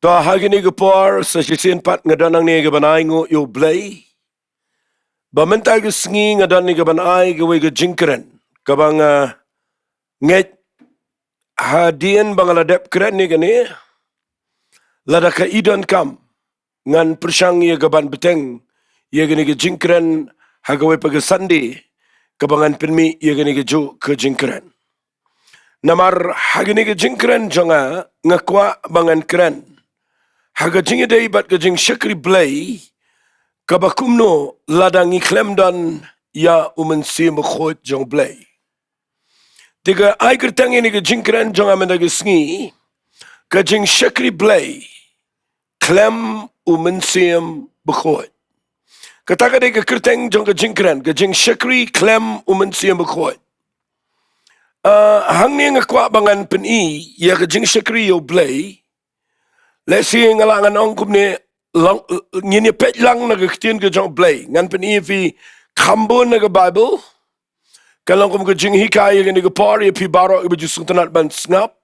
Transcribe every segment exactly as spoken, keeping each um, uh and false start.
To ha kine ki por sa shisien pat nga don hangne ka ban ai nguh ïa U Blei. Ba mynta ka sngi nga don hangne ka ban ai kawei ka jingkren kaba nga ngeit hadien ba nga la dep kren ïa kane, lada ka i donkam ngan pyrshang ïa ka ban bteng ïa kane ka jingkren ha kawei pat ka Sunday kaba ngan pynmih ïa kane kajuh ka jingkren. Namar ha kane ka jingkren jong nga, nga kwah ba ngan kren ha ka jingïadei bad ka jingshakri Blei kaba kumno lada ngi khlem don ïa U Mynsiem Bakhuid jong U Blei. Te ka ai kyrteng ïa kane ka jingkren jong nga mynta ka sngi, ka jingshakri Blei khlem U Mynsiem Bakhuid. Kata ka dei ka kyrteng jong ka jingkren, ka jingshakri khlem U Mynsiem Bakhuid. Ah, hangne nga kwah ba ngan pyni ïa ka jingshakri ïa U Blei. Lehse nga lah ngan ong kumne, long, ngin ïa peit lang na ka ktien ka jong U Blei. Ngan pyni ïa phi kham bun na ka Bible. Ka long kum ka jinghikai ïa kane ka por ïa phi baroh iba ju sngewtynnat ban sngap.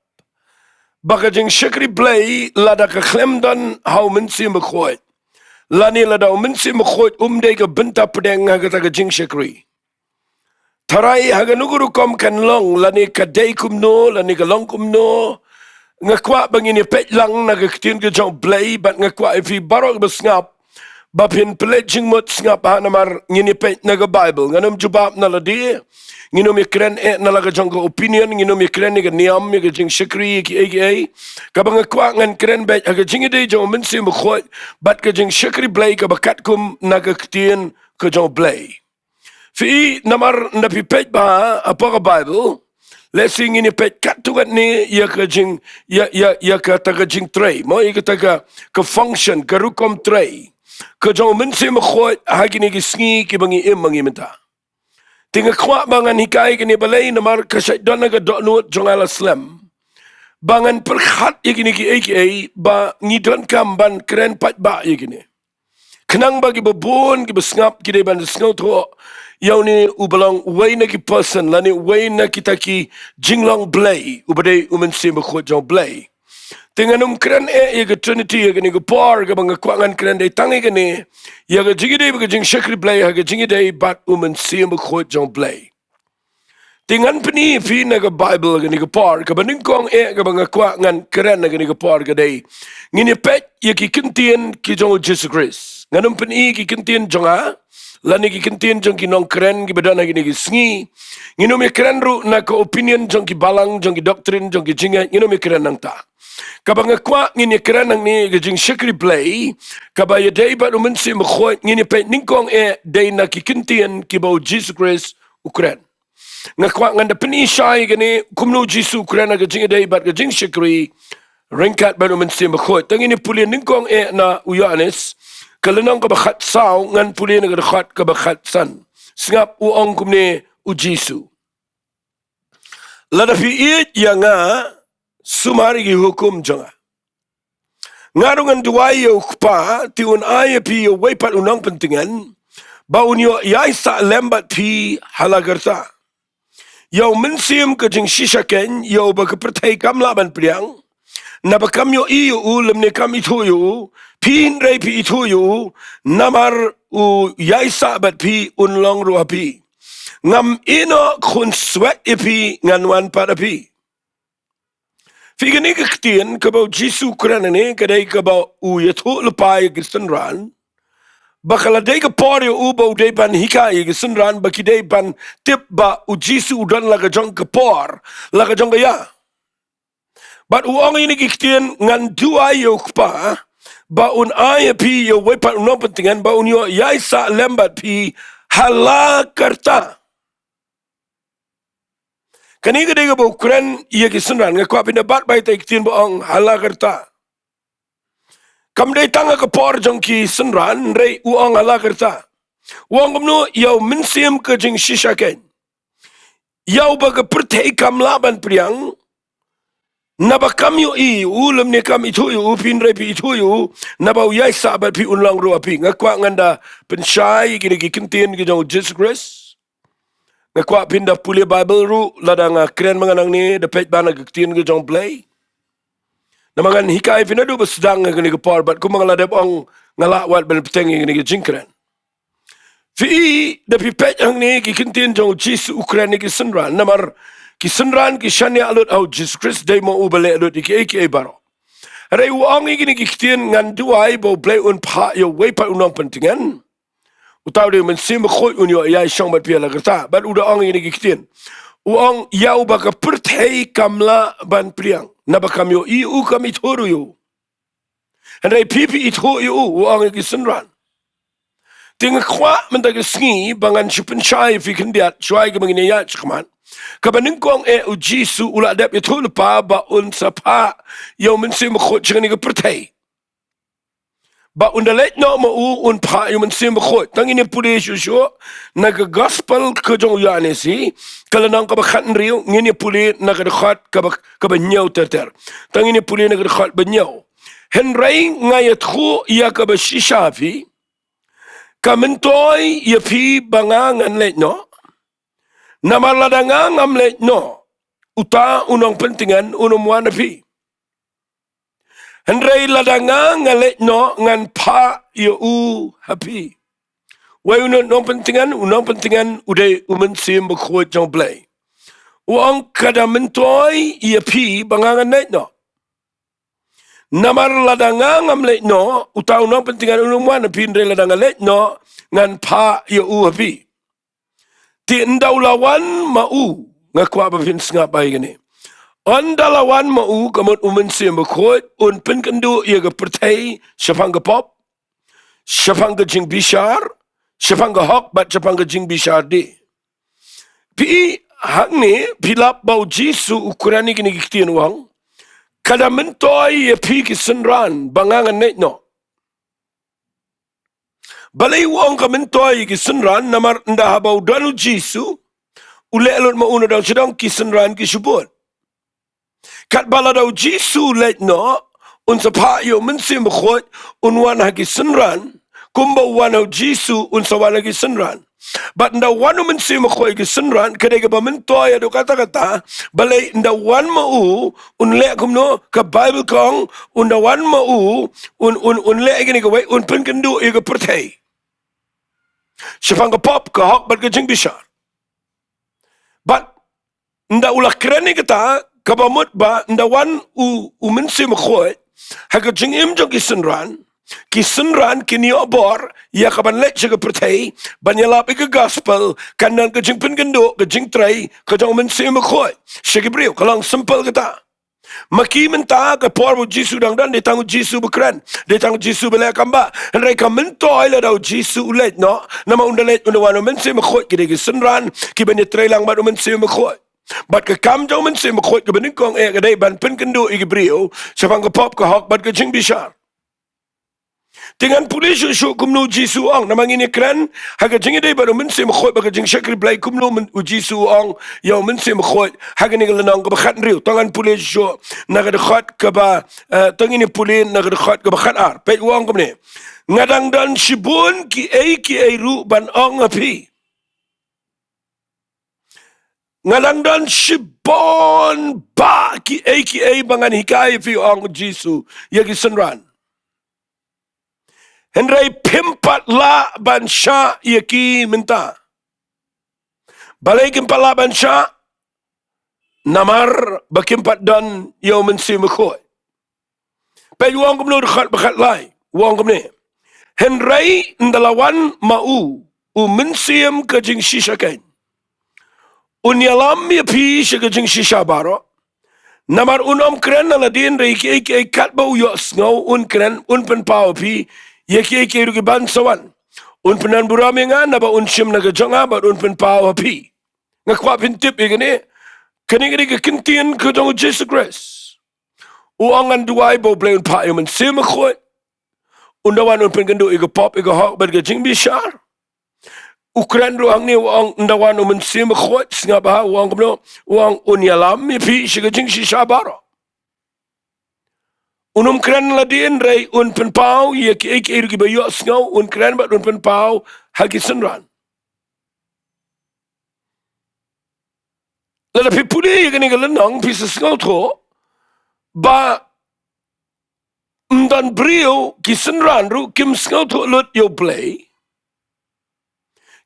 Ba ka jingshakri Blei lada ka khlem don ha U Mynsiem Bakhuid, lane lada U Mynsiem Bakhuid um dei ka bynta pdeng ha kata ka jingshakri, tharai ha kano ka rukom kan long, lane ka dei kumno, lane ka long kumno. Nga kwah ba ngin ïa peit lang na ka ktien ka jong U Blei, bad nga kwah ïa phi baroh kiba sngap ba phin pynleit jingmut sngap ha, namar ngin ïa peit na ka Bible. Ngan ym jubab na lade, ngin ym ïa kren eh na la ka jong ka opinion, ngin ym ïa kren ïa ka niam, ïa ka jingshakri, ïa kiei kiei. Kaba nga kwah ngan kren beit ha ka jingïadei jong U Mynsiem Bakhuid bad ka jingshakri Blei kaba katkum na ka ktien ka jong U Blei. Phi i, namar nda phi peit bha hapoh ka Bible, lehse ngin ïa peit katto katne ïa ka jing, ïa, ïa, ïa kata ka jingtrei, mo, ïa kata ka, ka function, ka rukom trei ka jong U Mynsiem Bakhuid ha kine ki sngi kiba ngi im ma ngi mynta. Te nga kwah ba ngan hikai kane balei, namar ka shait don ha ka dohnud jong nga la slem ba ngan pyrkhat ïa kine kiei kiei ba ngi donkam ban kren paidbah ïa kine. Khnang ba kiba bun kiba sngap ki dei ban sngewthuh ïa une uba long uwei na ki person lane uwei na kita ki jinglong Blei, uba dei U Mynsiem Bakhuid jong U Blei. Te ngan ym kren eh ïa ka Trinity ha kane ka por, kaba nga kwah ngan kren dei tang ïa kane, ïa ka jingïadei bad ka jingshakri Blei ha ka jingïadei bad U Mynsiem Bakhuid jong U Blei. Te ngan pyni ïa phi na ka Bible ha kane ka por, kaba nyngkong eh kaba nga kwah ngan kren ha kane ka por ka dei, ngin ïa peit ïa ki ktien ki jong U Jisu Khrist. Ngan ym pyni ïa ki ktien jong nga lane ki ktien jong ki nongkren kiba don ha kine ki sngi. Ngin ym ïa kren ruh na ka opinion jong ki balang, jong ki doctrine, jong ki jingngeit, ngin ym ïa kren nangta. Kaba nga kwah ngin ïa kren hangne ka jingshakri Blei kaba ïadei bad U Mynsiem Bakhuid, ngin ïa peit nyngkong eh dei na ki ktien kiba U Jisu Khrist u kren. Nga kwah ngan da pyni shai kane kumno U Jisu u kren ha ka jingïadei bad ka jingshakri ryngkat bad U Mynsiem Bakhuid. Te ngin ïa pule nyngkong eh na u Ïoannis, ka lynnong kaba khatsaw, ngan pule na ka dkhot kaba khatsan. Sngap, u ong kumne U Jisu: Lada phi ïeit ïa nga, sumar ïa ki hukum jong nga. Nga ruh ngan duwai ïa U Kpa, te un ai ïa phi ïa uwei pat u nongpyntngen ba un ïoh ïaisah lem bad phi ha la ka rta, ïa U Mynsiem ka jingshisha keiñ, ïa uba ka pyrthei kam lah ban pdiang, naba kam ïohi ïa u lymne kam ithuh ïa u, hynrei phi ithuh ïa u, namar u ïaisah bad phi, un long ruh ha phi. Ngam ïehnoh khun swet ïa phi, ngan wan pat ha phi. Phi, kane ka ktien kaba U Jisu u kren hangne ka dei kaba u ïathuh lypa ïa ki synran, ba ka la dei ka por ïa u ba u dei ban hikai ïa ki synran ba ki dei ban tip ba U Jisu u don la ka jong ka por, la ka jong ka ïa. Bad u ong ïa kine ki ktien: Ngan duwai ïa U Kpa ba un ai ïa phi ïa uwei pat u nongpyntngen ba un ïoh ïaisah lem bad phi ha la ka rta. Kane ka dei kaba u kren ïa ki synran. Nga kwah phin da bat bai ïa ki ktien ba ong ha la ka rta. Kam dei tang ha ka por jong ki synran, hynrei u ong ha la ka rta. U ong kumno? Ïa U Mynsiem ka jingshisha keiñ, ïa uba ka pyrthei kam lah ban pdiang, naba kam ïohi ïa u lymne kam ithuh ïa u, hynrei phi ithuh ïa u, naba u ïaisah bad phi, un long ruh ha phi. Nga kwah ngan da pynshai ïa kine ki ktien ki jong U Jisu Khrist. Nga kwah phin da pule Bible ruh, lada nga kren ma nga nangne, da peit bha na ka ktien ka jong U Blei. Namar ngan hikai phi naduh ba sdang ïa kane ka por, bad kumba nga la dep ong, nga lah wat ban bteng ïa kane ka jingkren. Phi i, da phi peit hangne ki ktien jong u Jisu u kren ïa ki synran. Namar ki synran ki shaniah lut ha u Jisu Khrist, dei ma u ba leh lut ïa kiei kiei baroh. Hynrei u ong ïa kine ki ktien, ngan duwai ba U Blei un phah ïa uwei pat u nongpyntngen. Uta u dei u Mynsiem Bakhuid, un ïoh ïaishong bad phi ïa la kata. Bad u da ong ïa kine ki ktien. U ong, ïa uba ka pyrthei kam lah ban pdiang, naba kam ïohi ïa u, kam ithuh ruh ïa u. Hynrei phi phi ithuh ïa u, u ong ïa ki synran. Te nga kwah mynta ka sngi ba ngan shu pynshai ïa phi khyndiat, shuwa ïa kaba ngin ïa ïaid shakhmat. Kaba nyngkong eh u Jisu u la dep ïathuh lypa ba un sa phah ïa u Mynsiem Bakhuid sha kane ka pyrthei. Ba un da leit noh ma u, un phah ïa u Mynsiem Bakhuid. Tang ngin ïa pule shuh shuh na ka Gospel ka jong u Ïoannis hi, ka lynnong kaba khathynriew, ngin ïa pule na ka dkhot kaba, kaba hynñiew ter ter. Tang ngin ïa pule na ka dkhot ba hynñiew. Hynrei nga ïathuh ïa kaba shisha ha phi, ka myntoi ïa phi ba nga ngan leit noh. Namar lada nga ngam leit noh, uta u nongpyntngen un ym wan ha phi. Hynrei lada nga nga leit noh, ngan phah ïa u ha phi. Wei u nongpyntngen, u nongpyntngen u dei u Mynsiem Bakhuid jong U Blei. U ong, ka da myntoi ïa phi ba nga ngan leit noh. Namar lada nga ngam leit noh, uta u nongpyntngen un ym wan ha phi, hynrei lada nga leit noh, ngan phah ïa u ha phi. Te ynda u la wan ma u, nga kwah ba phin sngap bha ïa kane. Ynda la wan ma u, ka mut u Mynsiem Bakhuid, un pynkynduh ïa ka pyrthei shaphang ka pop, shaphang ka jingbishar, shaphang ka hok bad shaphang ka jingbishar de. Phi i, hangne phi lap ba u Jisu u kren ïa kine ki ktien, u ong, ka da myntoi ïa phi ki synran ba nga ngan leit noh. Balei u ong ka myntoi ïa ki synran? Namar ynda haba u don u Jisu, u leh lut ma u, na dong sha dong ki synran ki shu bud. Katba lada u Jisu u leit noh, un sa phah ïa u Mynsiem Bakhuid, un wan ha ki synran, kumba u wan ha u Jisu, un sa wan ha ki synran. Bad ynda wan u Mynsiem Bakhuid ha ki synran, ka dei kaba myntoi haduh katta katta, balei ynda wan ma u, un leh kumno, ka Baibl ka ong, ynda wan ma u, un, un, un leh ïa kine kawei, un pynkynduh ïa ka pyrthei. Shaphang ka pop, ka hok bad ka jingbishar. Bad ynda u la kren ïa kata, kaba mut ba ynda wan u, u Mynsiem Bakhuid ha ka jingim jong ki synran, ki synran kin ïoh bor ïa kaban leit sha ka pyrthei ban ïalap ïa ka Gospel, kan don ka jingpynkynduh, ka jingtrei ka jong u Mynsiem Bakhuid sha ki briew. Ka long simple kata. Ma ki mynta, ka por ba u Jisu dang don, dei tang u Jisu ba kren, dei tang u Jisu ba leh kam bha. Hynrei ka myntoi lada u Jisu u leit noh, namar ynda leit, ynda wan u Mynsiem Bakhuid, ki dei ki synran kiban ïatreilang bad u Mynsiem Bakhuid. Bad ka kam jong u Mynsiem Bakhuid kaba nyngkong eh ka dei ban pynkynduh ïa ki briew shaphang ka pop, ka hok bad ka jingbishar. Te ngan pule shuh shuh kumno u Jisu u ong, namar ngin ïa kren ha ka jingïadei bad u Mynsiem Bakhuid bad ka jingshakri Blei, kumno u Jisu u ong ïa u Mynsiem Bakhuid ha kane ka lynnong kaba khathynriew. To ngan pule shuh shuh na ka dkhot kaba, eh, to ngin ïa pule na ka dkhot kaba khatar. Peit, u ong kumne: Nga dang don shibun kiei kiei ruh ban ong ha phi. Nga dang don shibun bha kiei kiei ba ngan hikai ïa phi, ong u Jisu ïa ki synran. Hynrei phim pat lah ban shah ïa ki mynta. Balei kim pat lah ban shah? Namar ba kim pat don ïa u Mynsiem Bakhuid. Peit, u ong kumno dkhot ba khatlai, u ong kumne: Hynrei ynda la wan ma u, u Mynsiem ka jingshisha keiñ, un ïalam ïa phi sha ka jingshisha baroh. Namar un ym kren na lade, hynrei kiei kiei katba u ïohsngew un kren, un pynpaw ha phi ïa kiei kiei ruh kiban sa wan. Un pyndonburom ïa nga, naba un shim na ka jong nga bad un pynpaw ha phi. Nga kwah phin tip ïa kane. Kane ka dei ka ktien ka jong u Jisu Khrist. U ong, ngan duwai ba U Blei un phah ïa u Mynsiem Bakhuid. Un da wan un pynkynduh ïa ka pop, ïa ka hok bad ka jingbishar. U kren ruh hangne, u ong, ynda wan u Mynsiem Bakhuid, sngap bha, u ong kumno? U ong, un ïalam ïa phi sha ka jingshisha baroh. Un ym kren lade, hynrei un pynpaw ïa kiei kiei ruh kiba ïohsngew, un kren bad un pynpaw ha ki synran. Lada phi pule ïa kane ka lynnong, phi sa sngewthuh ba Ym don briew, ki synran ruh kim sngewthuh lut ïa U Blei.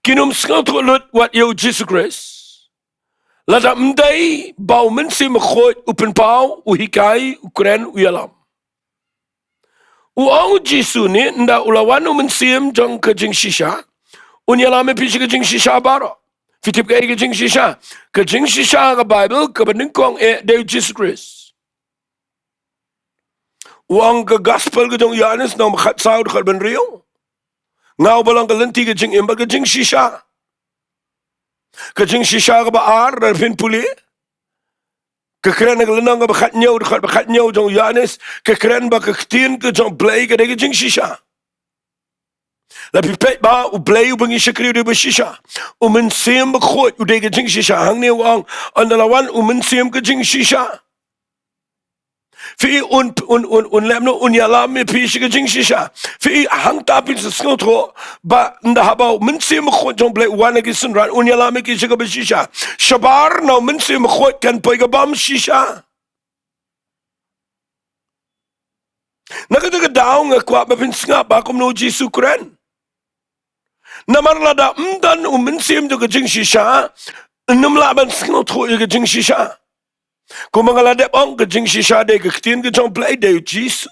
Kin ym sngewthuh lut wat ïa U Jisu Khrist lada ym dei ba U Mynsiem Bakhuid u pynpaw, u hikai, u kren, u ïalam. U ong U Jisu ne, ynda u la wan U Mynsiem jong ka jingshisha, un ïalam ïa phi sha ka jingshisha baroh. Phi tip kaei ka jingshisha? Ka jingshisha ka Baibl kaba nyngkong eh dei U Jisu Khrist. U ong ka Gospel ka jong u Ïoannis, lynnong ba khatsaw, dkhot ba hynriew: Nga uba long ka lynti ka jingim bad ka jingshisha. Ka jingshisha kaba ar, lada phin pule, ka kren ha ka lynnong kaba khathynñiew, dkhot ba khathynñiew jong u Ïoannis, ka kren ba ka ktien ka jong U Blei ka dei ka jingshisha. La phi peit ba U Blei uba ngi shakri u dei ba shisha. U Mynsiem Bakhuid u dei ka jingshisha. Hangne u ong, ynda la wan U Mynsiem ka jingshisha. Phi i un, un, un, un lem noh, un ïalam ïa phi sha ka jingshisha. Phi i hangta phin sa sngewthuh ba ynda haba U Mynsiem Bakhuid jong U Blei u wan ha ki synran, un ïalam ïa ki sha kaba shisha. Shabar na U Mynsiem Bakhuid kan poi ka bym shisha. Na kata ka daw nga kwah ba phin sngap ba kumno U Jisu u kren. Namar lada ym don U Mynsiem jong ka jingshisha, ym lah ban sngewthuh ïa ka jingshisha. Kumba nga la dep ong, ka jingshisha dei ka ktien ka jong U Blei, dei U Jisu.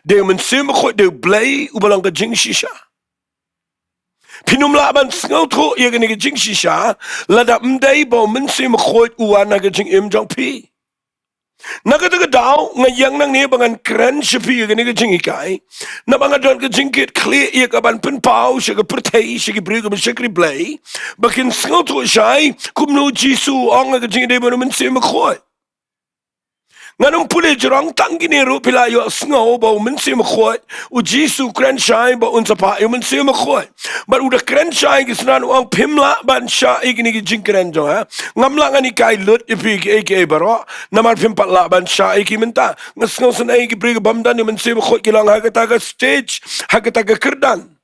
Dei U Mynsiem Bakhuid, dei U Blei uba long ka jingshisha. Phin ym lah ban sngewthuh ïa kane ka jingshisha lada ym dei ba U Mynsiem Bakhuid u wan ha ka jingim jong phi. Na kata ka daw nga ïeng nangne ba ngan kren sha phi ïa kane ka jinghikai, naba nga don ka jingkitkhlieh ïa ka ban pynpaw sha ka pyrthei, sha ki briew kiba shakri Blei, ba kin sngewthuh shai kumno U Jisu u ong ha ka jingïadei bad U Mynsiem Bakhuid. Ngan ym pule jrong, tang kine ruh phi la ïohsngew ba U Mynsiem Bakhuid, U Jisu u kren shai ba un sa phah ïa U Mynsiem Bakhuid. Bad u da kren shai ki synran, u ong phim lah ban shah ïa kine ki jingkren jong nga. Ngam lah ngan hikai lut ïa phi kiei kiei baroh, namar phim pat lah ban shah ïa ki mynta. Nga sngewsynei ki briew ki bym don ïa U Mynsiem Bakhuid ki long ha kata ka stage, ha kata ka kyrdan.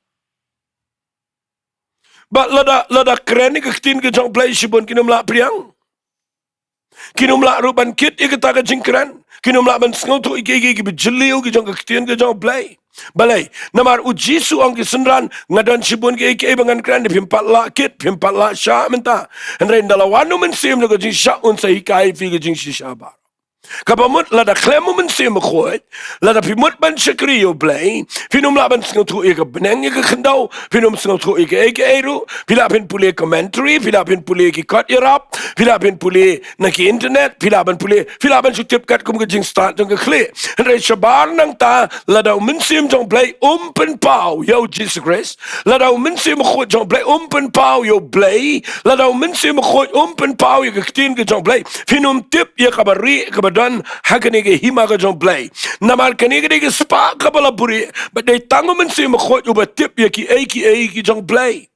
Bad lada, lada kren ïa ka ktien ka jong U Blei shibun kin ym lah pdiang. Kin ym lah ruh ban kit ïa kata ka jingkren. Kin ym lah ban sngewthuh ïa kiei kiei kiba jylliew ki jong ka ktien ka jong U Blei. Balei? Namar U Jisu u ong ki synran, nga don shibun kiei kiei ba ngan kren, phim pat lah kit, phim pat lah shah mynta. Hynrei ynda la wan U Mynsiem na ka jingshisha, un sa hikai ïa phi ka jingshisha baroh. Kaba mut lada khlem U Mynsiem Bakhuid, lada phi mut ban shakri ïa U Blei, phin ym lah ban sngewthuh ïa ka bneng ïa ka khyndew, phin ym sngewthuh ïa kiei kiei ruh. Phi lah phin pule commentary, phi lah phin pule ki kot ïarap, phi lah phin pule na ki internet, phi lah ban pule, phi lah ban shu tip katkum ka jingstad jong ka khlieh. Hynrei shabar nangta, lada U Mynsiem jong U Blei um pynpaw ïa U Jisu Khrist, lada U Mynsiem Bakhuid jong U Blei um pynpaw ïa U Blei, lada U Mynsiem Bakhuid um pynpaw ïa ka ktien ka jong U Blei, phin ym tip ïa kaba rieh kaba don ha kane ka hima ka jong U Blei. Namar kane ka dei ka spah kaba la buhrieh, bad dei tang U Mynsiem Bakhuid uba tip ïa kiei kiei ki jong U Blei.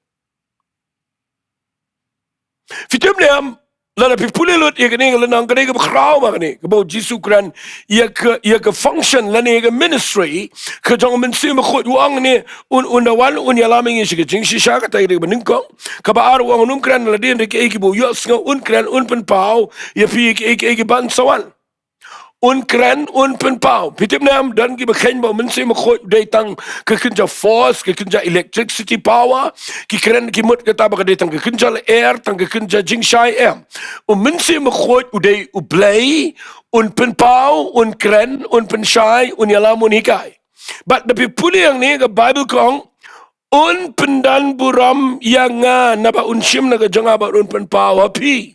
Phi tip ne em, lada phi pule lut ïa kane ka lynnong, ka dei kaba khraw ma kane, kaba U Jisu u kren ïa ka, ïa ka function lane ïa ka ministry ka jong U Mynsiem Bakhuid. U ong ne, un, un da wan un ïalam ïa ngi sha ka jingshisha, kata ka dei kaba nyngkong. Kaba ar, u ong un ym kren la dien, hynrei kiei kiba u ïohsngew un kren, un pynpaw ïa phi ïa kiei kiei kiban sa wan. Un kren, un pynpaw. Phi tip ne em, don kiba kheiñ ba U Mynsiem Bakhuid u dei tang ka kynja force, ka kynja electricity power. Ki kren ki mut kata ba ka dei tang ka kynja lyer, tang ka kynja jingshai, em. U Mynsiem Bakhuid u dei U Blei, un pynpaw, un kren, un pynshai, un ïalam, un hikai. Bad da phi pule hangne, ka Baibl ka ong, un pyndonburom ïa nga naba un shim na ka jong nga bad un pynpaw ha phi.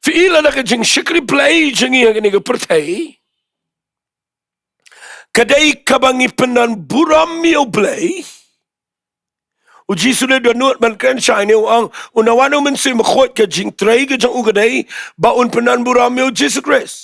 Phi i, lada ka jingshakri Blei jong ngi ha kane ka pyrthei ka dei kaba ngi pyndonburom ïa U Blei, U Jisu u da nud ban kren shai ne, u ong, un da wan U Mynsiem Bakhuid, ka jingtrei ka jong u ka dei ba un pyndonburom ïa U Jisu Khrist.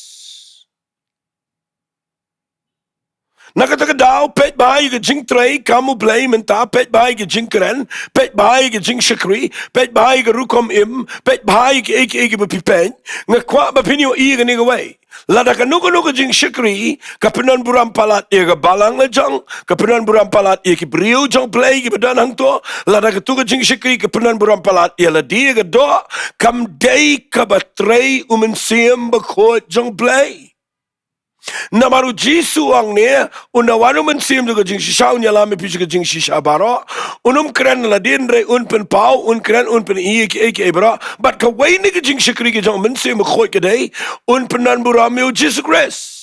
Na kata ka daw, peit bha ïa ka jingtrei kam U Blei mynta, peit bha ïa ka jingkren, peit bha ïa ka jingshakri, peit bha ïa ka rukom im, peit bha ïa kiei kiei kiba phi peit. Nga kwah ba phin ïohi ïa kane kawei. Lada kano kano ka jingshakri ka pyndonburom palat ïa ka balang lajong, ka pyndonburom palat ïa ki briew jong U Blei kiba don hangto, lada kato ka jingshakri ka pyndonburom palat ïa lade, ïa ka doh, kam dei kaba trei U Mynsiem Bakhuid jong U Blei. Namar u Jisu u ong ne, un da wan u Mynsiem jong ka jingshisha, un ïalam ïa phi sha ka jingshisha baroh. Un ym kren la dien re, un pynpaw, un kren, un pyni ïa kiei kiei baroh. Bad kawei na ki jingshakri ki jong u Mynsiem Bakhuid ka dei, un pyndon burom ïa u Jisu Khrist.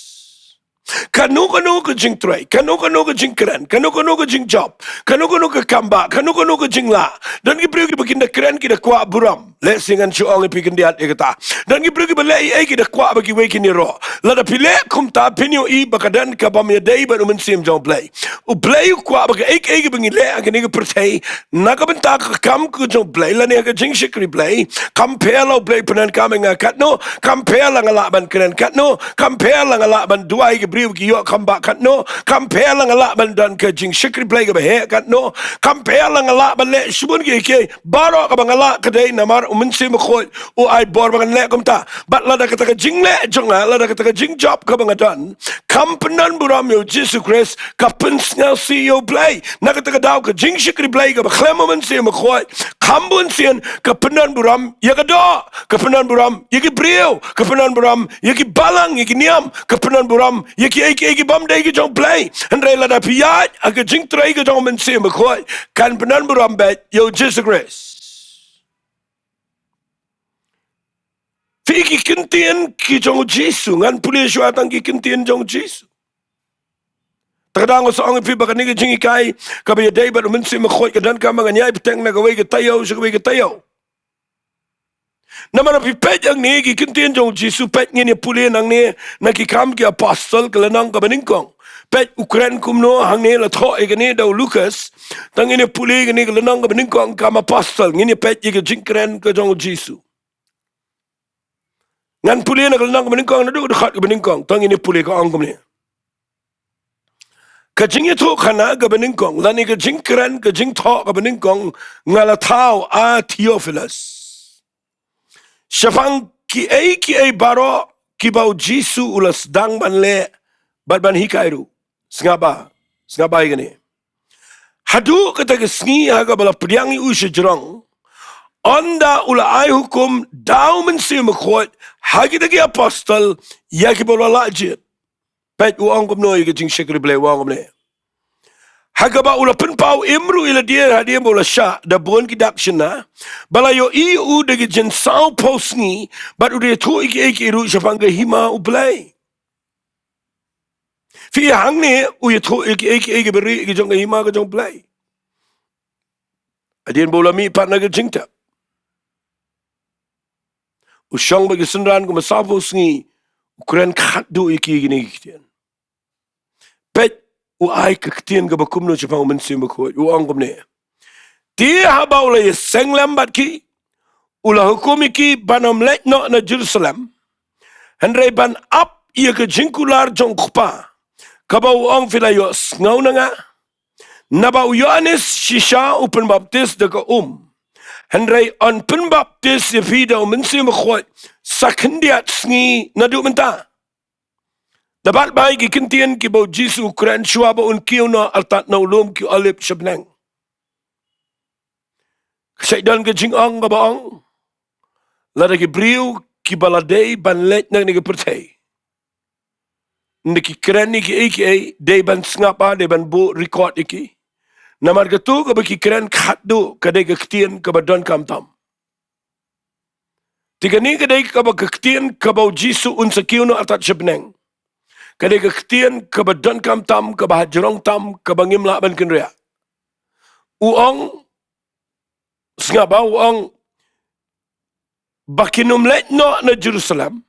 Kano kano ka jingtrei, kano kano ka jingkren, kano kano ka jingjop, kano kano ka kambah, kano kano ka jinglah. Don ki briew kiba kin da kren ki da kwah burom. Lehse ngan shu ong ïa phi khyndiat ïa kata. Don ki briew kiba leh ei ei ki da kwah ba kiwei kin ïaroh. Lada phi leh kumta phin ïohi ba ka don ka bym ïadei bad u Mynsiem jong u Blei. U Blei u kwah ba kaei kaei kaba ngi leh ha kane ka pyrthei, na ka bynta ka kam ka jong u Blei lane ka jingshakri Blei, kam pher la u Blei pyndonkam ïa nga katno, kam pher la nga lah ban kren katno, kam pher la nga lah ban duwai ki briew ki ïoh kambah katno, kam pher la nga lah ban don ka jingshakri Blei kaba heh katno, kam pher la nga lah ban leh shibun kiei kiei, baroh kaba nga lah ka dei namar u Mynsiem Bakhuid u ai bor ba ngan leh kumta. Bad lada kata ka jingleh jong nga, lada kata ka jingjop kaba nga don, kam pyndon burom ïa u Jisu Khrist, ka pynsngewsih ïa u Blei. Na kata ka daw ka jingshakri Blei kaba khlem u Mynsiem Bakhuid, kham bun sien ka pyndon burom ïa ka doh, ka pyndon burom ïa ki briew, ka pyndon burom ïa ki balang, ïa ki niam, ka pyndon burom ïa kiei kiei ki bym dei ki jong u Blei. Hynrei lada phi ïaid ha ka jingtrei ka jong u Mynsiem Bakhuid, kan pyndon burom beit ïa u Jisu Khrist. Phi, ki ktien ki jong u Jisu, ngan pule shuwa tang ki ktien jong u Jisu. Te ka dang nga sa ong ïa phi ba kane ka jinghikai kaba ïadei bad u Mynsiem Bakhuid ka donkam ba ngan ïai bteng na kawei ka taïew sha kawei ka taïew. Namar phi peit hangne ki ktien jong u Jisu, peit ngin ïa pule nangne na Ki Kam ki Apostol ka lynnong kaba nyngkong. Peit u kren kumno hangne, la thoh ïa kane da u Lukas. Tang ngin ïa pule kane ka lynnong kaba nyngkong Kam Apostol, ngin ïa peit ïa ka jingkren ka jong u Jisu. Ngan pule na ka lynnong kaba nyngkong naduh ka dkhot kaba nyngkong, tang ngin ïa pule, ka ong kumne. Ka jingïathuhkhana kaba nyngkong lane ka jingkren, ka jingthoh kaba nyngkong nga la thaw, a Theophilus, shaphang kiei kiei baroh kiba u Jisu u la sdang ban leh bad ban hikai ruh. Sngap bha, sngap bha ïa kane. Haduh kata ka sngi ha kaba la pdiang ïa u sha jrong, ynda u la ai hukum da u Mynsiem Bakhuid ha kita ki apostol ïa kiba u la lah jied. Peit u ong kumno ïa ka jingshakri Blei, u ong kumne. Ha kaba u la pynpaw im ruh ïa lade hadien ba u la shah da bun ki dak shynna, ba la ïohi ïa u da ki jynsawphew sngi, bad u da ïathuh ïa kiei kiei ruh shaphang ka hima u Blei. Phi, hangne u ïathuh ïa kiei kiei kiba rieh ki jong ka hima ka jong u Blei. Hadien ba u la mih pat na ka jingtep, u shong bad ki synran kumba sawphew sngi, u kren khatduh ïa ki kine ki ktien. Peit u ai ka ktien kaba kumno shaphang u Mynsiem Bakhuid, u ong kumne. Te haba u la ïaseng lem bad ki, u la hukum ïa ki ban ym leit noh na Jerusalem, hynrei ban ap ïa ka jingkular jong u Kpa, kaba u ong, phi la ïohsngew na nga. Naba u Ïoannis shisha u pynbaptis da ka um, hynrei yn pynbaptis ïa phi da u Mynsiem Bakhuid sa khyndiat sngi naduh mynta. Da bat bha ïa ki ktien kiba u Jisu u kren shuwa ba un kiew noh artat na u lum ki Olib sha bneng. Ka shait don ka jingong kaba ong, lada ki briew kiba la dei ban leit na kane ka pyrthei, ynda ki kren ïa kiei kiei, dei ban sngap bha, dei ban buh record ïa ki. Namar katu kaba ki kren khatduh ka dei ka ktien kaba donkam tam. Te kane ka dei kaba ka ktien kaba u Jisu un sa kiew noh artat sha bneng. Ka dei ka ktien kaba donkam tam, kaba hajrong tam, kaba ngim lah ban kynriah. U ong, sngap bha, u ong ba kin ym leit noh na Jerusalem,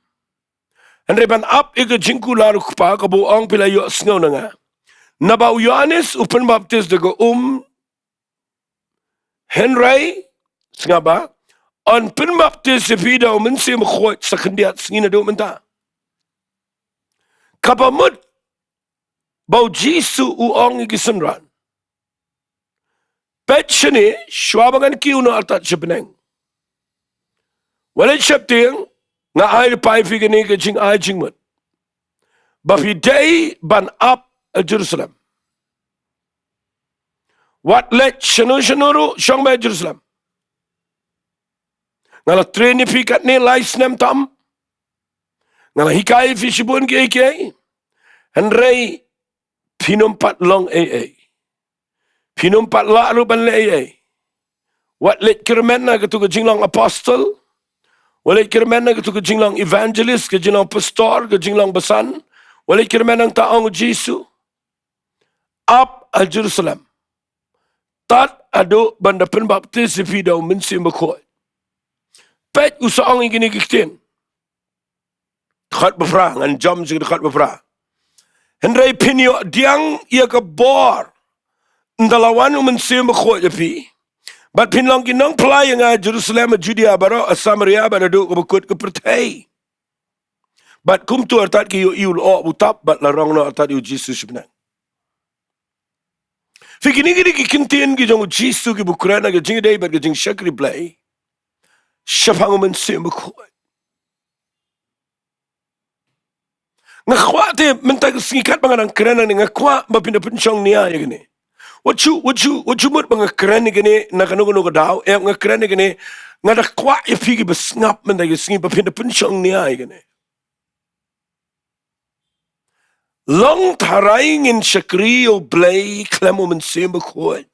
hynrei ban ap ïa ka jingkular u Kpa, kaba u ong, phi la ïohsngew na nga. Naba u Ïoannis u pynbaptis da ka um, hynrei, sngap bha, yn pynbaptis ïa phi da u Mynsiem Bakhuid sa khyndiat sngi naduh mynta. Kaba mut ba u Jisu u ong ïa ki synran, peit shane, shuwa ba ngan kiew noh artat sha bneng, wat leit sheptieng, nga ai lypa ïa phi kane ka jingai jingmut, ba phi dei ban ap ha Jerusalem. Wat leit shano shano ruh, shong beit ha Jerusalem. Nga la train ïa phi katne lai snem tam. Nga la hikai ïa phi shibun kiei kiei. Hynrei phin ym pat long ei ei. Phin ym pat lah ruh ban leh ei ei. Wat leit kyrmen na katu ka jinglong apostol. Wat leit kyrmen na katu ka jinglong evangelist, ka jinglong pastor, ka jinglong basan. Wat leit kyrmen nangta, ong u Jisu. Ap ha Jerusalem. Tad haduh ban da pynbaptis ïa phi da u Mynsiem Bakhuid. Peit u sa ong ïa kine ki ktien. Dkhot ba phra, ngan jam sha dkhot ba phra. Hynrei phin ïoh pdiang ïa ka bor ynda la wan u Mynsiem Bakhuid ïa phi. Bad phin long ki nongphla ïa nga ha Jerusalem, ha Judea baroh, ha Samaria, bad haduh kaba kut ka pyrthei. Bad kumta artat ki ïohi u lyoh u tap, bad la rong noh artat ïa u Jisu shibneng. Phi, kine ki dei ki ktien ki jong u Jisu kiba kren ha ka jingïadei bad ka jingshakri Blei shaphang u Mynsiem Bakhuid. Nga kwah te mynta ka sngi katba nga dang kren hangne, nga kwah ba phin da pynshong nia ïa kane. Wat shu, wat shu, wat shu mut ba nga kren ïa kane na kano kano ka daw, eh, nga kren ïa kane, nga da kwah ïa phi kiba sngap mynta ka sngi ba phin da pynshong nia ïa kane. Long tharai ngin shakri ïa u Blei khlem u Mynsiem Bakhuid.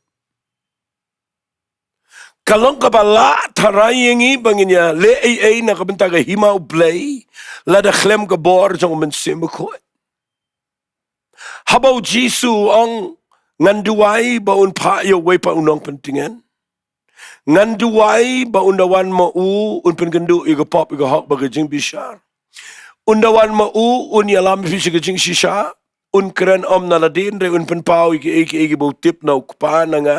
Ka long kaba lah tharai ïa ngi ba ngin ïaleh ei ei na ka bynta ka hima u Blei lada khlem ka bor jong u Mynsiem Bakhuid. Haba u Jisu u ong, ngan duwai ba un phah ïa uwei pat u nongpyntngen. Ngan duwai ba ynda wan ma u un pynkynduh ïa ka pop, ïa ka hok bad ka jingbishar. Ynda wan ma u un ïalam ïa phi sha ka jingshisha. Un kren ym na lade, hynrei un pynpaw ïa kiei kiei kiba u tip na u Kpa na nga,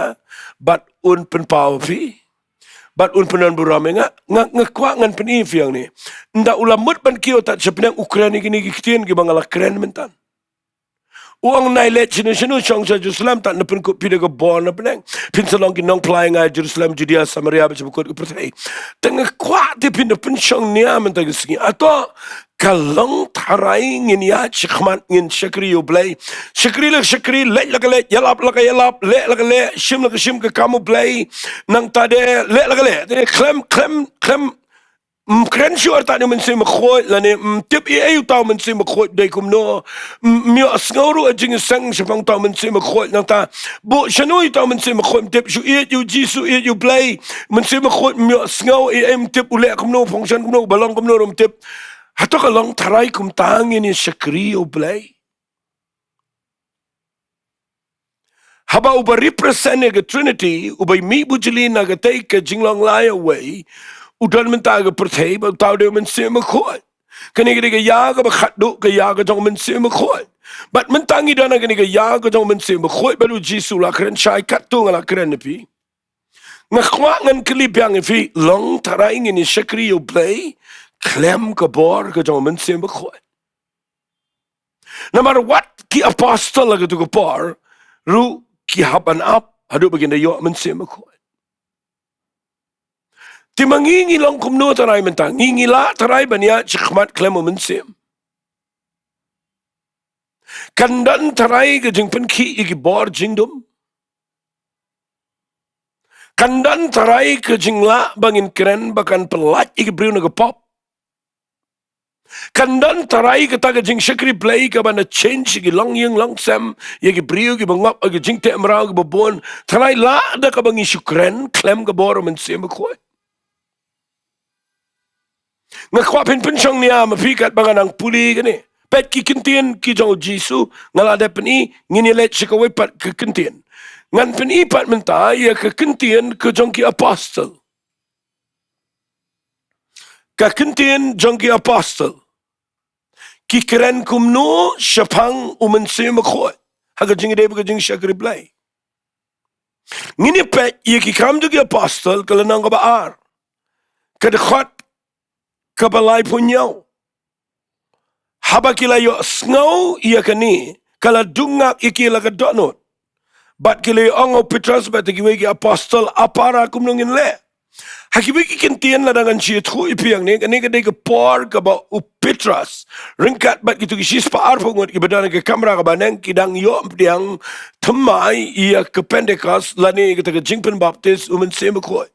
bad un pynpaw ïa phi. Bad un pyndonburom ïa nga. Nga, nga kwah ngan pyni ïa phi hangne. Ynda u la mut ban kiew tad shaphrang, u kren ïa kine ki ktien kiba nga la kren mynta. U ong, nai leit shano shano, shong sha Jerusalem, tad ngan pynkup phi da ka bor na bneng. Phin sa long ki nongphla ïa nga ha Jerusalem, Judea, Samaria bad sha bakut ka pyrthei. Te nga kwah te phin da pynshong nia mynta ka sngi. Hato ka long tharai ngin ïaid shakhmat ngin shakri ïa u Blei? Shakri la ka shakri, leit la ka leit, ïalap la ka ïalap, leh la ka leh, shim la ka shim ka kam u Blei. Nangta de leh la ka leh. Te khlem, khlem, khlem ym kren shuh artat ïa u Mynsiem Bakhuid, lane ym tip ei ei uta u Mynsiem Bakhuid dei kumno, ym, ym ïohsngew ruh ha ka jingseng shaphang uta u Mynsiem Bakhuid, nangta buh shano ïa uta u Mynsiem Bakhuid, ym tip shuh, ïeit ïa u Jisu, ïeit ïa u Blei, Mynsiem Bakhuid ym ïohsngew ei ei, ym tip u leh kumno, function kumno, ba long kumno ruh ym tip. Hato ka long tharai kumta ngin ïa shakri ïa u Blei? Haba uba represent ïa ka Trinity, uba mih bujli na katei ka jinglong lai awei, u don mynta ha ka pyrthei, bad uta u dei u Mynsiem Bakhuid. Kane ka dei ka ïa kaba khatduh, ka ïa ka jong u Mynsiem Bakhuid. Bad mynta ngi don ha kane ka ïa ka jong u Mynsiem Bakhuid, bad u Jisu u la kren shai katto nga la kren ïa phi. Nga kwah ngan kylli biang ïa phi, long tharai ngin ïa shakri ïa u Blei khlem ka bor ka jong u Mynsiem Bakhuid? Namar wat ki apostol ha katu ka por ruh ki hap ban ap haduh ba kin da ïoh Mynsiem Bakhuid. Te ma ngi, ngi long kumno tharai mynta? Ngi, ngi lah tharai ban ïaid shakhmat khlem u Mynsiem? Kan don tharai ka jingpynkhih ïa ki bor jingdum? Kan don tharai ka jinglah ba ngin kren ba kan pyllait ïa ki briew na ka pop? Kan don tharai kata ka jingshakri Blei kaban da change ïa ki longïing longsem, ïa ki briew kiba ngop ha ki jingteh mraw kiba bun? Tharai la da kaba ngi shu kren khlem ka bor u Mynsiem Bakhuid? Nga kwah phin pynshong nia ma phi katba nga nang pule kane. Peit ki ktien ki jong u Jisu, nga la dep pyni, ngin ïa leit sha kawei pat ka ktien. Ngan pyni pat mynta ïa ka ktien ka jong ki apostol. Ka ktien jong ki apostol. Ki kren kumno shaphang u Mynsiem Bakhuid ha ka jingïadei bad ka jingshakri Blei? Ngin ïa peit ïa ki Kam jong ki Apostol, ka lynnong kaba ar, ka dkhot kaba laiphew hynñiew. Haba ki la ïohsngew ïa kane, ka la dung ngap ïa ki la ka dohnud. Bad ki la ong ha u Petros bad ïa kiwei ki apostol, "Ap, para kumno ngin leh?" Ha kiwei ki ktien lada ngan shu ïathuh ïa phi hangne, kane ka dei ka por kaba u Petros ryngkat bad kito ki shispah arphew ngut kiba don ha ka kamra kaba neng, ki dang ïoh pdiang thymmai ïa ka Pentekost lane ïa kata ka jingpynbaptis u Mynsiem Bakhuid.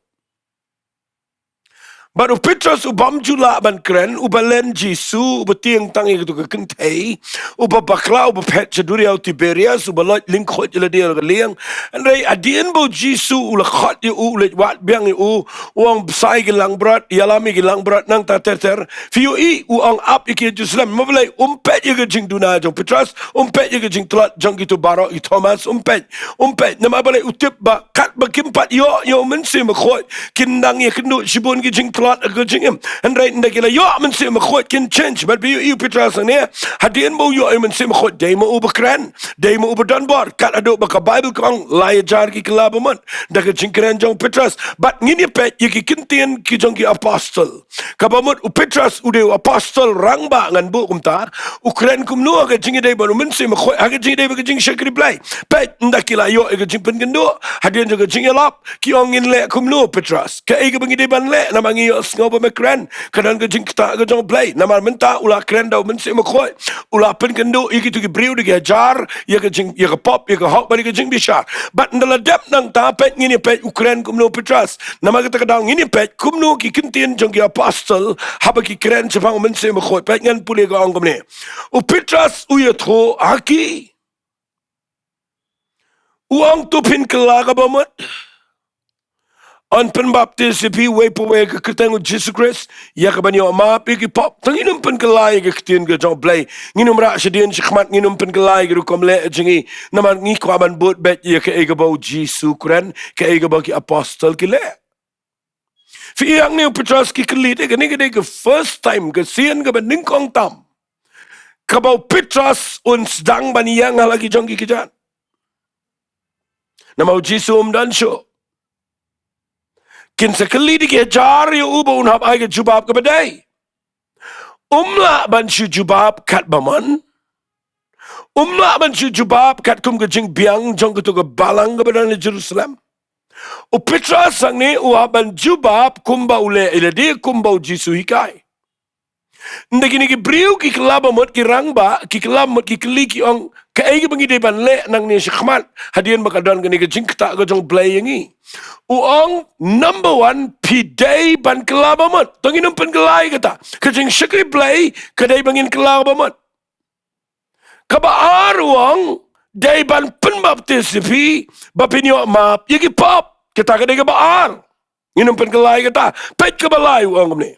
Bad u Petros u bym ju lah ban kren, uba len Jisu, uba tieng tang ïa katu ka kynthei, uba bakla, uba phet sha duriaw Tiberias, uba loit lyngkhuid ïa lade ïa la ka lieng. Hynrei hadien ba u Jisu u la khot ïa u, u leit wad biang ïa u, u ong bsa ïa ki langbrot, ïalam ïa ki langbrot nangta ter ter. Phi ïohi, u ong ap ïa ki ha Jerusalem. Namar balei? Um peit ïa ka jingduna jong u Petros, um peit ïa ka jingtlot jong kitu baroh, ïa u Thomas, um peit, um peit. Namar balei? U tip ba katba kim pat ïoh ïa u Mynsiem Bakhuid, kin dang ïakynduh shibun ki jingtlot ha ka jingim. Hynrei ynda ki la ïoh Mynsiem Bakhuid kin change. Bad phi ïohi, u Petros hangne, hadien ba u ïoh ïa u Mynsiem Bakhuid, dei ma u ba kren, dei ma u ba don bor. Kat haduh ba ka Baibl ka ong lai hajar ki kylla bamut da ka jingkren jong u Petros. Bad ngin ïa peit ïa ki ktien ki jong ki apostol. Kaba mut u Petros u dei u apostol rangbah, ngan buh kumta, u kren kumno ha ka jingïadei bad u Mynsiem Bakhuid, ha ka jingïadei bad ka jingshakri Blei. Peit, ynda ki la ïoh ïa ka jingpynkynduh hadien jong ka jingïalap, ki ong, ngin leh kumno, Petros? Kaei kaba ngi dei ban leh? Namar ngi ïohsngew ba me kren, ka don ka jingktah ka jong u Blei. Namar mynta u la kren da u Mynsiem Bakhuid, u la pynkynduh ïa kitu ki briew da ki hajar ïa ka jing, ïa ka pop, ïa ka hok bad ïa ka jingbishar. Bad ynda la dep nangta, peit, ngin ïa peit u kren kumno u Petros. Namar kata ka daw ngin ïa peit kumno ki ktien jong ki apostol haba ki kren shaphang u Mynsiem Bakhuid. Peit, ngan pule, ka ong kumne. U Petros u ïathuh ha ki, u ong, to phin kylla ka bamut, yn pynbaptis ïa phi uwei pa uwei ha ka kyrteng u Jisu Khrist ïa ka ban ïoh map ïa ki pop. Tang ngin ym pynkylla ïa ka ktien ka jong u Blei, ngin ym rah shadien shakhmat, ngin ym pynkylla ïa ka rukom leh jong ngi. Namar ngi kwah ban bud beit ïa kaei kaba u Jisu u kren, kaei kaba ki apostol ki leh. Phi ïohi, hangne u Petros ki kylli, te kane ka dei ka first time, ka sien kaba nyngkong tam kaba u Petros un sdang ban ïeng ha la ki jong ki kjat. Namar u Jisu um don shuh. Kin sa kylli da ki hajar ïa u ba un hap ai ka jubab kaba dei. Um lah ban shu jubab katba mon. Um lah ban shu jubab katkum ka jingbiang jong katu ka balang kaba don ha Jerusalem. U Petros hangne u hap ban jubab kumba u leh ïa lade, kumba u Jisu u hikai. Ynda kine ki briew ki kylla bamut, ki rangbah ki kylla bamut, ki kylli, ki ong, kaei kaba ngi dei ban leh nangne shakhmat hadien ba ka don kane ka jingktah ka jong u Blei ïa ngi? U ong, number one, phi dei ban kylla bamut. To ngin ym pynkylla ïa kata. Ka jingshakri Blei ka dei ba ngin kylla bamut. Kaba ar u ong, dei ban pynbaptis ïa phi ba phin ïoh map ïa ki pop. Kata ka dei kaba ar. Ngin ym pynkylla ïa kata. Peit kaba lai, u ong kumne.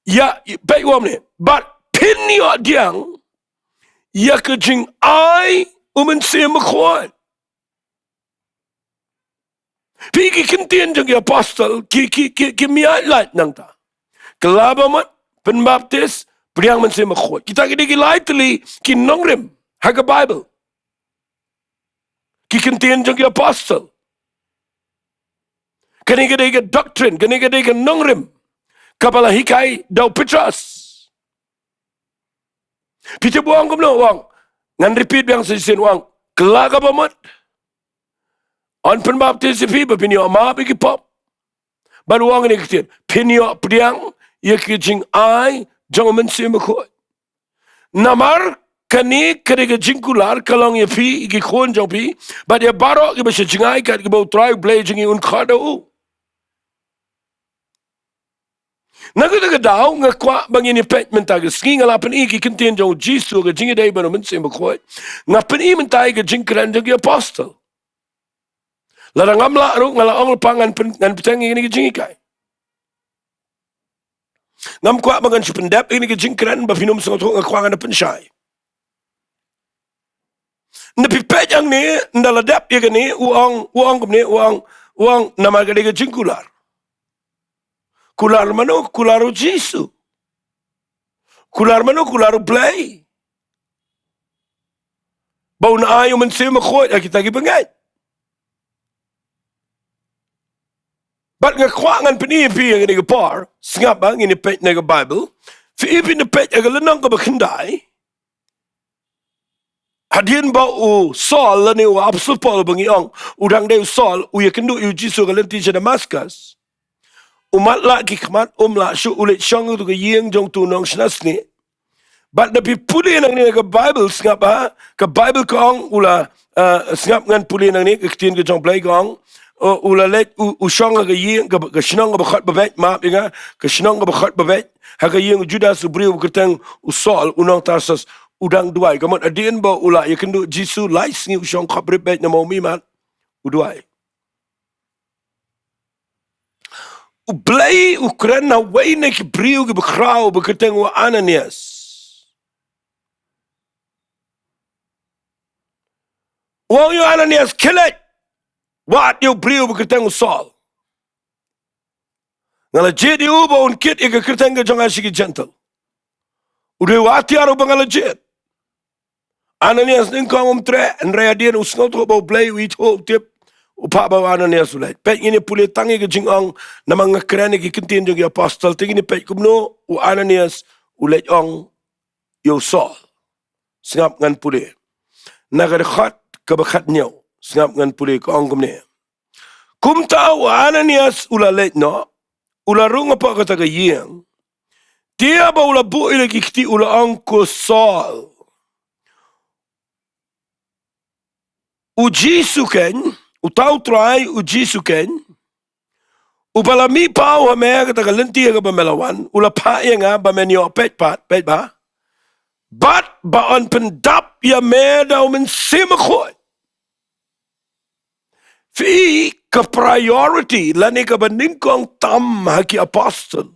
Ïa, peit, u ong kumne. Bad phin ïoh pdiang ïa ka jingai u Mynsiem Bakhuid. Phi, ki ktien jong ki apostol ki, ki, ki, kim ïaid lait nangta. Kylla bamut, pynbaptis, pdiang Mynsiem Bakhuid. Kita ki dei ki lai tylli ki nongrim ha ka Baibl. Ki ktien jong ki apostol. Kane ka dei ka doctrine, kane ka dei ka nongrim kaba la hikai da u Petros. Phi tip u ong kumno? U ong, ngan repeat biang sa shisien, u ong, kylla ka bamut, yn pynbaptis ïa phi ba phin ïoh map ïa ki pop. Bad u ong kine ki ktien, phin ïoh pdiang ïa ka jingai jong u Mynsiem Bakhuid. Namar kane ka dei ka jingkular ka long ïa phi, ïa ki khun jong phi, bad ïa baroh kiba shu jngai kat kiba u Trai u Blei jong ngi un khot ha u. Na kata ka daw nga kwah ba ngin ïa peit mynta ka sngi, nga la pyni ki ktien jong u Jisu ha ka jingïadei bad u Mynsiem Bakhuid. Nga pyni mynta ïa ka jingkren jong ki apostol. Lada ngam lah ruh, nga la ong lypa ngan pyn, ngan pynbteng ïa kine ki jinghikai. Ngam kwah ba ngan shu pyndep ïa kine ki jingkren ba phin ym sngewthuh, nga kwah ngan pynshai. Ynda phi peit hangne, ynda la dep ïa kane, u ong, u ong kumne, u ong, u ong, namar ka dei ka jingkular. Kular mano? Kular u Jisu. Kular mano? Kular u Blei. Ba un ai u Mynsiem Bakhuid ha kita ki bangeit. Bad nga kwah ngan pyni ïa phi ha kane ka por, sngap ba ngin ïa peit na ka Baibl. Phi, phin ïa peit ha ka lynnong kaba khyndai. Hadien ba u Saul lane u Apostol Paul ba ngi ong, u dang dei u Saul, u ïakynduh ïa u Jisu ha ka lynti sha Damascus. U matlah ki khmat, um lah shuh, u leit shong ha ka ïing jong utu u nongshna snieh. Bad da phi pule nangne ha ka Baibl, sngap ba, ka Baibl ka ong, u la, eh, sngap, ngan pule nangne, ka ktien ka jong u Blei ka ong, U, u la leit, u, u shong ha ka ïing, ka, ka shnong kaba khot babeit, map ïa nga, ka shnong kaba khot babeit, ha ka ïing u Judas, u briew ba kyrteng u Saul, u nong Tarsus, u dang duwai. Ka mut hadien ba u la ïakynduh Jisu, lai sngi u shong khop rip beit na maw mimat, u duwai. U Blei u kren ha uwei na ki briew kiba khraw ba kyrteng u Ananias. U ong ïa u Ananias, khie leit, wad ïa u briew ba kyrteng u Saul. Nga la jied ïa u ba un kit ïa ka kyrteng ka jong nga sha ki Jentil. U dei u atiar uba nga la jied. Ananias nyngkong um treh, hynrei hadien u sngewthuh ba u Blei u ithuh, u tip, u phah ba u Ananias u leit. Peit, ngin ïa pule tang ïa ka jingong, namar nga kren ïa ki ktien jong ki apostol, te ngin ïa peit kumno u Ananias u leit ong ïa u Saul. Sngap ngan pule. Na ka dkhot kaba khathynñiew, sngap ngan pule, ka ong kumne. Kumta u Ananias u la leit noh, u la rung hapoh kata ka ïing. Te haba u la buh ïa la ki kti u la ong, ko Saul, u Jisu keiñ, uta u Trai u Jisu keiñ, uba la mih paw ha me ha kata ka lynti ha kaba me la wan, u la phah ïa nga ba men ïoh peit pat, peit ba, bad ba yn pyndap ïa me da u Mynsiem Bakhuid. Phi, ka priority lane kaba nyngkong tam ha ki apostol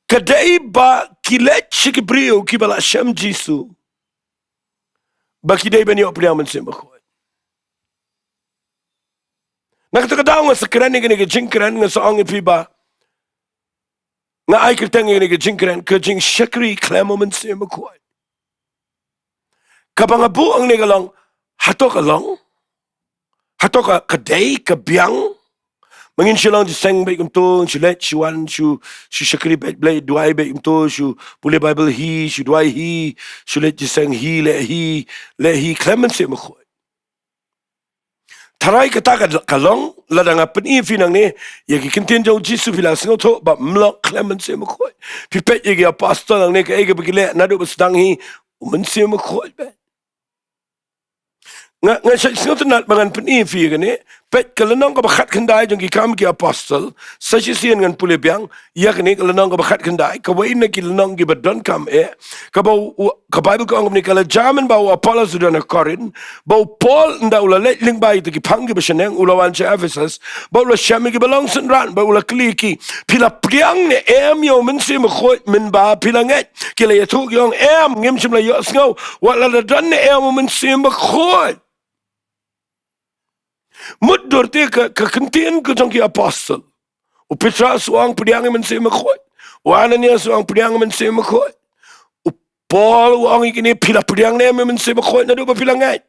ka dei ba ki leit sha ki briew kiba la shem Jisu, ba ki dei ban ïoh pdiang Mynsiem Bakhuid. Na kata ka daw nga sa kren ïa kane ka jingkren, nga sa ong ïa phi ba nga ai kyrteng ïa kane ka jingkren, ka jingshakri khlem u Mynsiem Bakhuid. Kaba nga buh hangne ka long, hato ka long? Hato ka, ka dei, ka biang? Ma ngin shu long jingïaseng beit kumto, shu leit shu wan, shu, shu shakri beit Blei, duwai beit kumto, shu pule Baibl hi, shu duwai hi, shu leit jingïaseng hi, leh hi, leh hi khlem Mynsiem Bakhuid. Tharai kata ka, ka long, lada nga pyni ïa phi nangne, ïa ki ktien jong u Jisu phi la sngewthuh ba ym long khlem Mynsiem Bakhuid. Phi peit ïa ki apostol nangne kaei kaba ki leh, naduh ba sdang hi, u Mynsiem Bakhuid beit. Nga, nga shait sngewtynnat ba ngan pyni ïa phi ïa kane, peit ka lynnong kaba khatkhyndai jong Ki Kam ki Apostol, sa shisien ngan pule biang ïa kane ka lynnong kaba khatkhyndai, kawei na ki lynnong kiba donkam eh, kaba u, u, ka Baibl ka ong kumne, ka la jia mynba u Apollos u don ha Korinth, ba u Paul ynda u la leit lyngba ïa kita ki phang kiba shaneng, u la wan sha Ephesus, ba u la shem ïa kiba long synran, ba u la kylli ïa ki, phi la pdiang ne em ïa u Mynsiem Bakhuid mynba phi la ngeit? Ki la ïathuh ki ong, em, ngim shym la ïohsngew wat la da don ne em u Mynsiem Bakhuid. Mutdur te ka, ka ktien ka jong ki apostol. U Petros u ong, pdiang ïa u Mynsiem Bakhuid. U Ananias u ong, pdiang ïa u Mynsiem Bakhuid. U Paul u ong ïa kine, phi la pdiang ne em ïa u Mynsiem Bakhuid naduh ba phi la ngeit?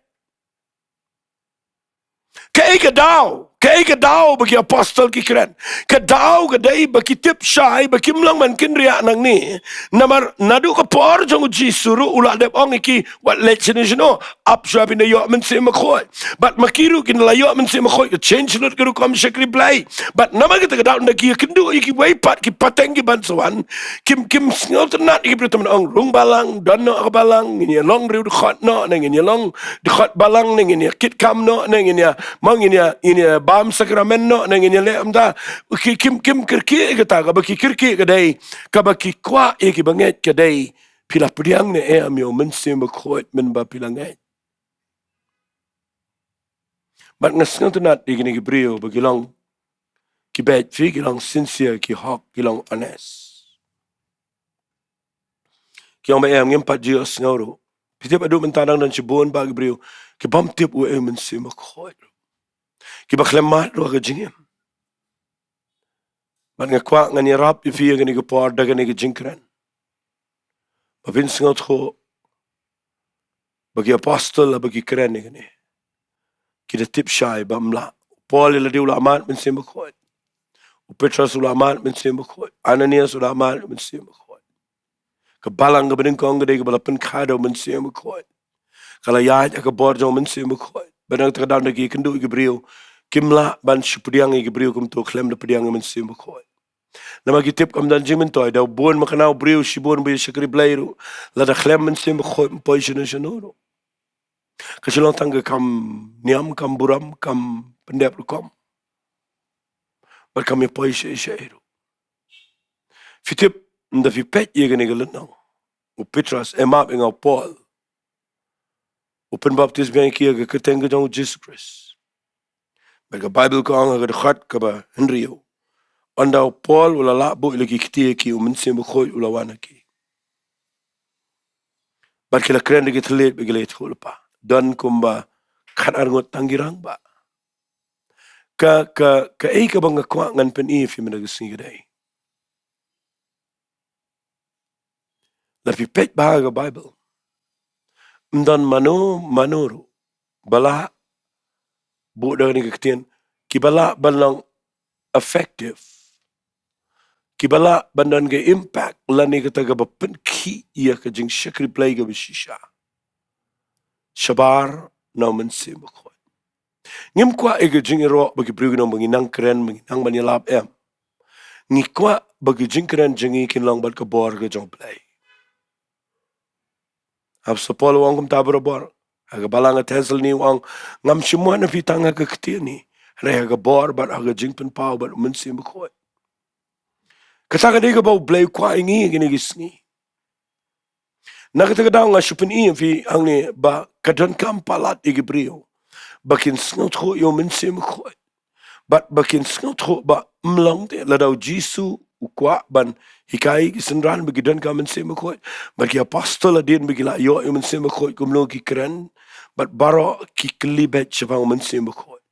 Kaei ka daw, kaei ka daw ba ki apostol ki kren? Ka daw ka dei ba ki tip shai ba kim long ban kynriah nangne. Namar naduh ka por jong u Jisu ruh u la dep ong ïa ki, wat leit shano shano, ap shuwa phin da ïoh Mynsiem Bakhuid. Bad ma ki ruh kin da la ïoh Mynsiem Bakhuid, ka change lut ka rukom shakri Blei. Bad namar kata ka daw ynda ki ïakynduh ïa kiwei pat ki pateng kiban sa wan, kim, kim sngewtynnat ïa ki briew, te men ong rung balang, don noh ka balang, ngin ïa long riew dkhot noh, ne ngin ïa long dkhot balang, ne ngin ïa kit kam noh, ne ngin ïa, ma ngin ïa, ngin ïa bam sakramen noh, ne ngin ïa leh kumta. Ki, kim, kim kyrkieh ïa kata, kaba ki kyrkieh ka dei, kaba ki kwah ïa kiba ngeit ka dei, phi la pdiang ne em ïa u Mynsiem Bakhuid mynba phi la ngeit? Bad nga sngewtynnat ïa kine ki briew ba ki long, ki beit phi, ki long sincere, ki hok, ki long honest. Ki ong ba em, ngim pat ju ïohsngew ruh. Phi tip haduh mynta dang don shibun bah ki briew kibym tip uei u Mynsiem Bakhuid ruh, kiba khlem mad ruh ha ka jingim. Bad nga kwah ngan ïarap ïa phi ïa kane ka por da kane ka jingkren, ba phin sngewthuh ba ki apostol haba ki kren ïa kane, ki da tip shai ba ym lah. U Paul ïa lade u la mad Mynsiem Bakhuid. U Petros u la mad Mynsiem Bakhuid. Ananias u la mad Mynsiem Bakhuid. Ka balang kaba nyngkong ka dei kaba la pynkha da u Mynsiem Bakhuid. Ka la ïaid ha ka bor jong u Mynsiem Bakhuid. Bad na kata ka daw ynda ki ïakynduh ïa ki briew, kim lah ban shu pdiang ïa ki briew kumto khlem da pdiang ïa u Mynsiem Bakhuid. Namar ki tip kam don jingmyntoi, da u bun makna u briew shibun ba ïa shakri Blei ruh, lada khlem Mynsiem Bakhuid ym poi shano shano ruh. Ka shu long tang ka kam niam, kam burom, kam pyndep rukom. Bad kam ïa poi sha, sha ei ruh. Phi tip, ynda phi peit ïa kane ka lynnong, u Petros, eh, map ïa nga, u Paul, u pynbaptis biang ïa ki ha ka kyrteng ka jong u Jisu Khrist. Bad ka Baibl ka ong ha ka dkhot kaba hynriew, ynda u Paul u la lah buh ïa la ki kti ha ki, u Mynsiem Bakhuid u la wan ha ki. Bad ki la kren da ki thylliej bad ki la ïathuh lypa. Don kumba khatar ngut tang ki rangbah. Ka, ka, kaei kaba nga kwah ngan pyni ïa phi mynta ka sngi ka dei, lada phi peit bha ha ka Baibl, ym don mano mano ruh ba lah buh da kane ka ktien, kiba lah ban long effective, kiba lah ban don ka impact lane kata kaba pynkhih ïa ka jingshakri Blei kaba shisha shabar na u Mynsiem Bakhuid. Ngim kwah ïa ka jingïaroh ba ki briew kin ong ba ngi nang kren, ba ngi nang ban ïalap, em. Ngi kwah ba ki jingkren jong ngi kin long bad ka bor ka jong u Blei. Apostol Paul u ong kumta barabor ha ka balang ka Thessaloni, u ong, ngam shym wan ha phi tang ha ka ktien hi, hynrei ha ka bor bad ha ka jingpynpaw bad u Mynsiem Bakhuid. Kata ka dei kaba u Blei u kwah ïa ngi ha kine ki sngi. Na kata ka daw nga shu pyni ïa phi hangne ba ka donkam palat ïa ki briew ba kin sngewthuh ïa u Mynsiem Bakhuid. Bad ba kin sngewthuh ba ym long te lada u Jisu u kwah ban hikai ki synran ba ki donkam Mynsiem Bakhuid, bad ki apostol hadien ba ki la ïoh ïa u Mynsiem Bakhuid kumno ki kren, bad baroh ki kylli beit shaphang u Mynsiem Bakhuid.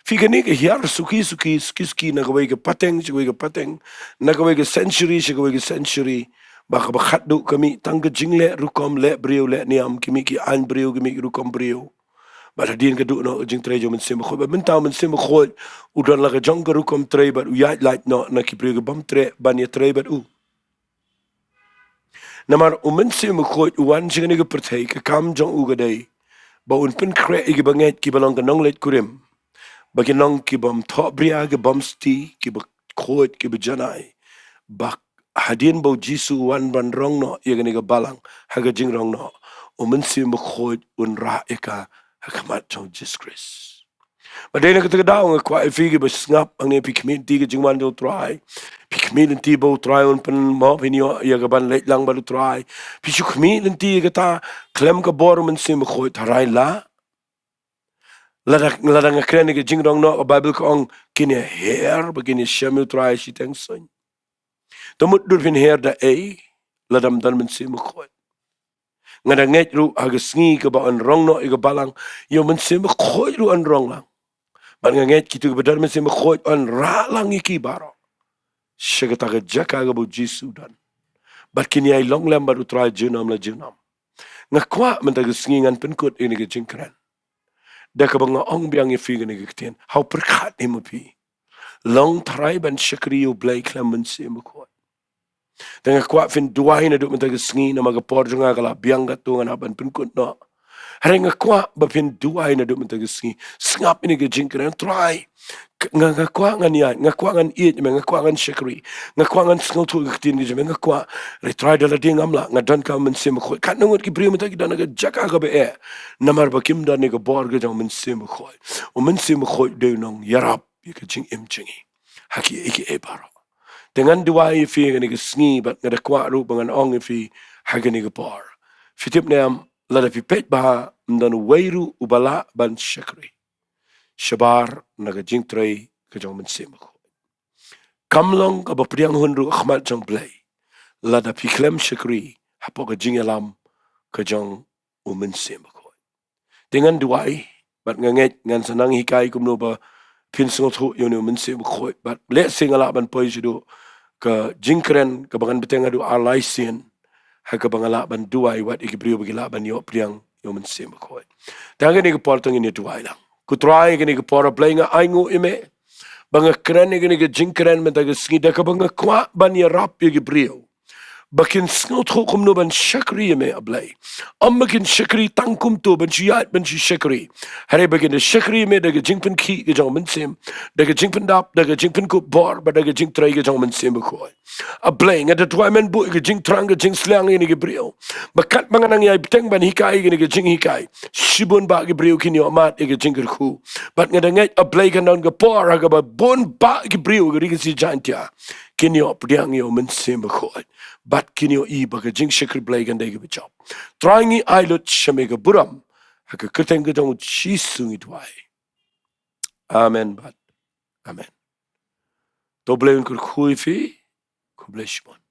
Phi, kane ka hiar suki suki, suki suki, na kawei ka pateng sha kawei ka pateng, na kawei ka century sha kawei ka century, ba kaba khatduh ka mih tang ka jingleh rukom, leh briew leh niam, ki mih ki aiñ briew, ki mih ki rukom briew. Bad hadien ka duh noh ka jingtrei jong u Mynsiem Bakhuid. Bad mynta u Mynsiem Bakhuid u don la ka jong ka rukom trei bad u ïaid lait noh na ki briew kibym treh ban ïatrei bad u. Namar u Mynsiem Bakhuid u wan sha kane ka pyrthei, ka kam jong u ka dei ba un pynkhreh ïa kiba ngeit, kiba long ka nongleit kurim, ba kin long kibym thohbria, kibym sti, kiba khuid, kiba janai. Bad hadien ba u Jisu u wan ban rong noh ïa kane ka balang ha ka jingrong noh, u Mynsiem Bakhuid un rah ïa ka ha khmat jong u Jisu Khrist. Bad dei na kata ka daw nga kwah ïa phi kiba sngap hangne, phi khmih lynti ka jingwan jong u Trai. Phi khmih lynti ba u Trai un pynmih phi ïa ka ban leit lang bad u Trai. Phi shu khmih lynti ïa kata khlem ka bor u Mynsiem Bakhuid, tharai la, lada, lada nga kren ïa ka jingrong noh, ka Baibl ka ong kin ïa her bad kin ïa shem ïa u Trai shiteng suiñ. Te mut dur phin her da ei lada ym don Mynsiem Bakhuid. Nga da ngeit ruh ha ka sngi kaba yn rong noh ïa ka balang, ïa u Mynsiem Bakhuid ruh yn rong lang. Bad nga ngeit kito kiba don Mynsiem Bakhuid yn rah lang ïa ki baroh sha kata ka jaka kaba u Jisu u don. Bad kin ïai long lem bad u Trai junom la junom. Nga kwah mynta ka sngi ngan pynkut ïa kane ka jingkren da kaba nga ong biang ïa phi kane ka ktien, ha u pyrkhat hi ma phi. Long tharai ban shakri ïa u Blei khlem Mynsiem Bakhuid. Te nga kwah phin duwai naduh mynta ka sngi, namar ka por jong nga ka la biang katto, ngan hap ban pynkut noh. Hynrei nga kwah ba phin duwai naduh mynta ka sngi. Sngap ïa kane ka jingkren, Trai, k-, nga, nga kwah ngan ïaid, nga kwah ngan ïeit ïa me, nga kwah ngan shakri, nga kwah ngan sngewthuh ïa ka ktien ka jong me, nga kwah. Hynrei Trai, da lade ngam lah, nga donkam u Mynsiem Bakhuid. Katno ngut ki briew mynta ki don ha ka jaka kaba eh namar ba kim don ïa ka bor ka jong u Mynsiem Bakhuid. U Mynsiem Bakhuid u dei u nongïarap ïa ka jingim jong ngi ha kiei kiei baroh. Te ngan duwai ïa phi ha kane ka sngi, bad nga da kwah ruh ba ngan ong ïa phi ha kane ka por. Phi tip ne em, lada phi peit bha, ym don uwei ruh uba lah ban shakri shabar na ka jingtrei ka jong u Mynsiem Bakhuid. Kam long kaba pdiang hun ruh ha khmat jong u Blei lada phi khlem shakri hapoh ka jingïalam ka jong u Mynsiem Bakhuid. Te ngan duwai, bad nga ngeit ngan sa nang hikai kumno ba phin sngewthuh ïa une u Mynsiem Bakhuid, bad lehse nga lah ban poi shaduh ka jingkren kaba ngan bteng haduh ar lai sien, ha kaba nga lah ban duwai wat ïa ki briew ba ki lah ban ïoh pdiang ïa u Mynsiem Bakhuid. Te ha kane ka por to ngin ïa duwai lang. Ko Trai, ha kane ka por, A Blei, nga ainguh ïa me ba nga kren ïa kane ka jingkren mynta ka sngi da kaba nga kwah ban ïarap ïa ki briew ba kin sngewthuh kumno ban shakri ïa me, A Blei. Ym ba kin shakri tang kumto ban shu ïaid ban shu shakri. Hynrei ba kin da shakri ïa me da ka jingpynkhih ka jong u Mynsiem, da ka jingpyndap, da ka jingpynkup bor, bad da ka jingtrei ka jong u Mynsiem Bakhuid. A Blei, nga da duwai men buh ïa ka jingthrang ka jingsliang ïa kine ki briew. Ba katba nga nang ïai bteng ban hikai ïa kine ki jinghikai, shibun bah ki briew kin ïoh mad ïa ka jingkyrkhu. Bad nga da ngeit, A Blei, kan don ka por ha kaba bun bah ki briew ha ka ri Khasi Jaiñtia kin ïoh pdiang ïa u Mynsiem Bakhuid. Bad kin ïohi ba ka jingshakri Blei kan dei kaba jop. Trai, ngi ai lut sha me ka burom. Ha ka kyrteng ka jong u Jisu ngi duwai. Amen bad amen. To Blei un kyrkhu ïa phi. Khublei shibun.